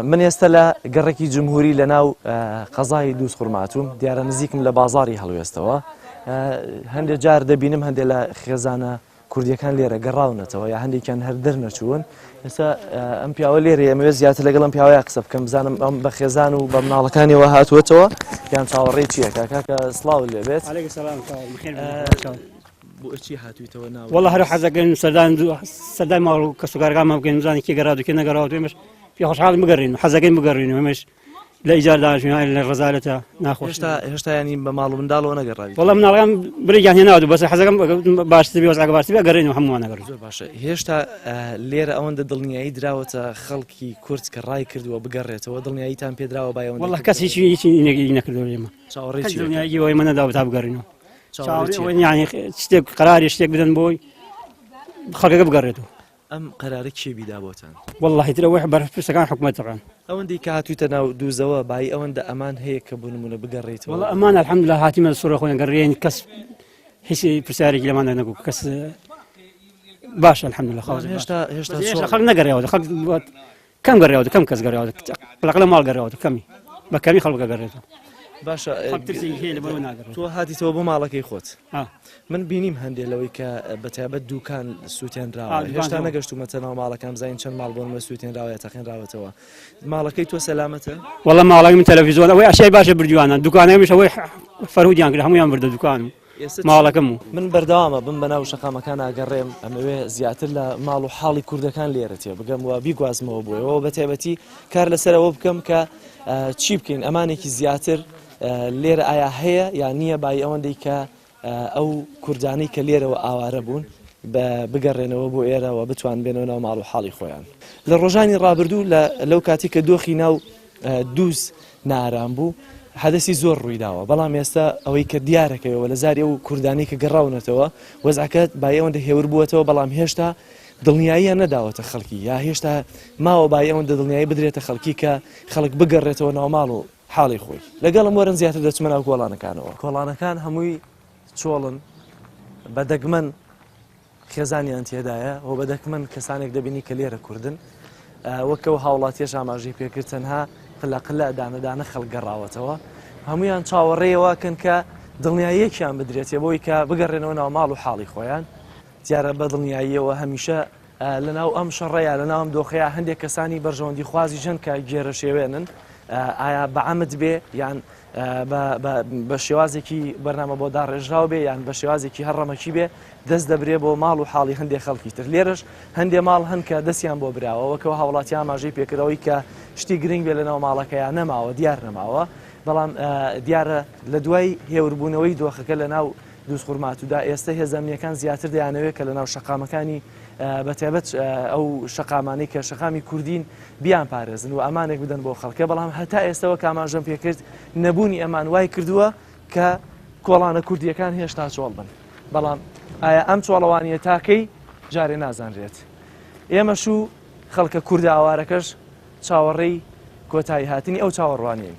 من ئێستا لە گەڕەکی جمهوری لە ناو قەزای دووزخورماتووم، دیارە نزیکم لە بازاڕی هەڵوێستەوە. هەندێک جار دەبینم هەندێک لە خێزانە کوردیەکان لێرە گەڕاونەتەوە یا هەندێکیان هەر دەرنەچوون. ئێستا ئەم پیاوە لێرە، ئەمەوێت زیاتر لەگەڵ ئەم پیاوەیە قسە بکەم، بزانم ئەم بە خێزان و بە مناڵەکانیەوە هاتووەتەوە یان چاوەڕێی چییە. کاکە سڵاو لێ بێت. بۆچی هاتوویتەوە ناو؟ وەڵا هەر حەزەکەین سەردان سەردان ماڵ و کەسوکارەکانمان بکەین، بزانین کێ گەڕاوە کێ نەگەڕاوە. ئێمەش پێ خۆشحاڵین بگەڕین، حەزەکەین بگەڕین. ئێمەش لە ئیجار دانیشتین، لە ڕەزالەتە ناخۆش. هێشتا هێشتا ینی بە ماڵ و منداڵەوە نەگەڕاوی؟ وەڵا مناڵەکان برێکیان هێناوە، بەس حەزەکەم باشتر بێ، وەزعەکە باشتر بێ ئەگەڕێین و هەمووان ئەگەڕین. زۆر باشە. هێشتا لێرە ئەوەندە دڵنیایی دراوەتە خەڵکی کورد کە ڕای کردووە بگەڕێتەوە؟ دڵنیاییتان پێدراوە بای ئەوەندە؟ وەڵا کەس هیچی هیچی نەکردووە ئێمە. چاوەڕێی چی؟ دڵنیایی ئەوەی مە نەداوە تا بگەڕێینەوە. چاوەڕێی شتێک قەراری شتێک بدەن بۆی خەڵکەکە بگەڕێتەوە. ئەم قەرارە کێ بیدا بۆتان؟ وەڵڵاهی تر ئەوەی بەرپرسەکان حکومەتەکان. ئەوەندەی کە هاتوویتە ناو دووزەوە بایی ئەوەندە ئەمان هەیە کە بۆ نموونە بگەڕێیتەوە؟ وەڵا ئەمان الحمدلله هاتیمە سوڕە خۆیان گەڕێین، کەس هیچ پرسیارێکی لەمان نەگوو، کەس باشە الحمدلله. خەڵک هێشتا هێشتا خەڵک نەگەڕێەوە، خەڵک کەم گەڕێەوە، کەم کەس گەڕێەوە، لەقلە ماڵ گەڕێەوە، کەمی بە کەمی خەڵک گەڕێتەوە. باشە تۆ هاتیتەوە بۆ ماڵەکەی خۆت، من بینیم هەندێک لەوەی کە بەتایبەت دوکان سووتێنراوە، هێشتا نەگەشتومەتە ناو ماڵەکان بزانین چەند ماڵ بۆن سووتێنراوە یا تەقێنراوەتەوە. ماڵەکەی تۆ سەلامەتە؟ وەڵا ماڵەکەی من تەلەڤیزیۆن ئەوەی ئەشیای باشە بردوویانە، دوکانەکەمیش ئەوەی فەرهودیان کرد هەموویان بردە دوکان و ماڵەکەم و من بەردەوامە بم بەناو شەقامەکان ئاگەڕێم، ئەمەوێ زیاتر لە ماڵ و حاڵی کوردەکان لێرە تێ بگەم و بیگوازمەوە بۆیەوە، بە تایبەتی کار لەسەرەوە بکەم کە چی بکەین ئەمانێکی زیاتر لێرە ئایا هەیە یان نییە بای ئەوەندەی کە ئەو کوردانەی کە لێرەوە ئاوارە بوون بگەڕێنەوە بۆ ئێرە و بتوان بێنەوە ناو ماڵ و حاڵی خۆیان. لە ڕۆژانی ڕابردوو لەو کاتی کە دۆخی ناو دووز نائارام بوو حەدەسی زۆر ڕوویداوە، بەڵام ئێستا ئەوەی کە دیارەکەوە لە زاری ئەو کوردانەی کە گەڕاونەتەوە وەزعەکە بای ئەوەندە هێور بووەتەوە، بەڵام هێشتا دڵنیاییان نەداوەتە خەڵکی یا هێشتا ماوە بای ئەوەندە دڵنیایی بدرێتە خەڵکی کە خەڵک بگەڕێتەوە ناو ماڵ و حاڵی خۆی. لەگەڵم وەرن زیاتر دەچمە ناو کۆڵانەکانەوە. کۆڵانەکان هەمووی چۆڵن، بە دەگمەن خێزانیان تێدایە و بە دەگمەن کەسانێک دەبینی کە لێرە کوردن. وەک ئەو هاوڵاتیەش ئاماژەی پێکرد تەنها قلە قلە دانە دانە خەڵک گەڕاوەتەوە. هەمویان چاوەڕێیەوەکەن کە دڵنیاییەکیان بدرێتێ بۆی کە بگەڕێنەوە ناو ماڵ و حاڵی خۆیان. دیارە بە دڵنیاییەوە هەمیشە لەناو ئەم شەڕەیا لەناو ئەم دۆخەیا هەندێک کەسانی بەرژەوەندی خوازیش هەن کە گێرەشێوێنن، ئایا بە عەمد بێ یان بە شێوازێکی بەرنامە بۆ داڕێژراو بێ یان بە شێوازێکی هەر ڕەمەکی بێ دەست دەبرێ بۆ ماڵ و حاڵی هەندێک خەڵکی تر. لێرەش هەندێ ماڵ هەن کە دەستیان بۆ براوە، وەکەوە هاوڵاتی ئاماژەی پێکردەوەی کە شتی گرنگ بێ لەناو ماڵەکەیان نەماوە، دیار نەماوە. بەڵام دیارە لە دوای هێوربوونەوەی دۆخەکە لەناو دووزخورماتوودا ئێستە هێزە ئەمنییەکان زیاتر دەیانەوێت کە لەناو شەقامەکانی بەتایبەت ئەو شەقامانەی کە شەقامی کوردین بیانپارێزن و ئەمانێک بدەن بۆ خەڵکە، بەڵام هەتا ئێستە وەک ئاماژەم پێکرد نەبوونی ئەمان وای کردووە کە کۆڵانە کوردیەکان هێشتا چۆڵ بن. بەڵام ئایا ئەم چۆڵەوانیە تاکەی جارێ نازانرێت. ئێمەش و خەڵکە کوردە ئاوارەکەش چاوەڕێی کۆتایی هاتنی ئەو چاوەڕوانیین.